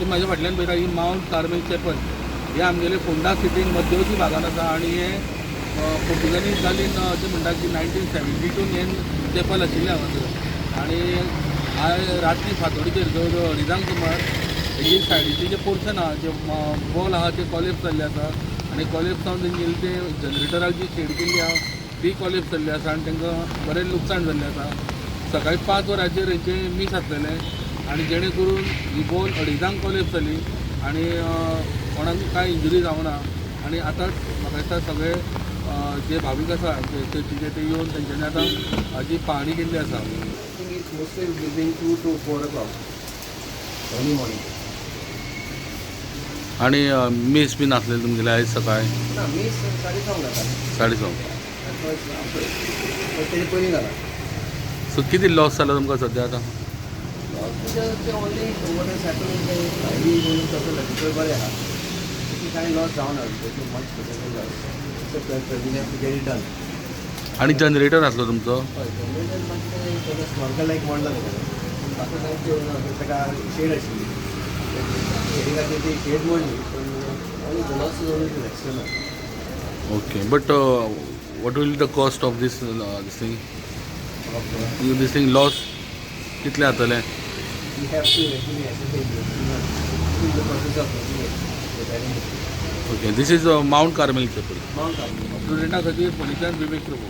तुम्ही म्हाज्या फाटल्यान पळयता ही मावंट कार्मेल चॅपल. हे आमगेले फोंडा सिटीन मध्यवर्ती भागान आसा आनी हे पोर्तुगानी कालीन अशें म्हणटा की 1972 हें चॅपल आशिल्लें हांगासर. आनी आयज राती फांतोडीचेर जवळ जवळ अडिजांक सुमार हेजी सायडीचे जे पोर्शन आहा, जे वॉल आहा, ते कॉलेप्स जाल्ले आसा आनी कॉलेप्स जावन तेंगेले ते जनरेटराक जी शेड केल्ली आहा ती कॉलेप्स जाल्ली आसा आनी तांकां बरें लुकसाण जाल्लें आसा. सकाळी 5 वरांचेर हेंचें मीस आसलेलें आनी जेणे करून ही वॉल अडिजांक कॉलेप्स जाली आनी कोणाक कांय इंजुरी जावना. आनी आतां म्हाका दिसता सगळे जे भावीक आसा ते चर्चीचे, ते येवन तेंच्यांनी आतां हाजी पाहणी केल्ली आसा. I think it's mostly between 2 to 4 o'clock early morning. आनी मीस बीन आसलेलें तुमगेलें आयज सकाळी? ना, मीस 6:30 जाता. 6:30. पण तेजे पयलीं जाला. सो कितें लॉस जाला तुमकां सद्या आतां? लॉस म्हणजे ते only what has happen is भायली म्हणून तसो भितर बरें आहा, तितली कांय लॉस जावना, much potential loss, we have to get it done. आनी जनरेटर आसलो तुमचो? हय, जनरेटर मातशें ताका स्नॉर्कल लायक मोडला तेका. म्हाका कांयच येवना, ताका शेड आशिल्ली, शेडी खातीर ती शेड मोडली, पण only the loss is only external. Okay, but what will the cost of this thing, this thing loss कितलें जातलें? We have to actually ascertain this. In the process of making it, repairing it. Okay, this is Mount Carmel Chapel. Mount Carmel. स्टुडंटा खातीर फोंडेच्यान विवेक प्रभू.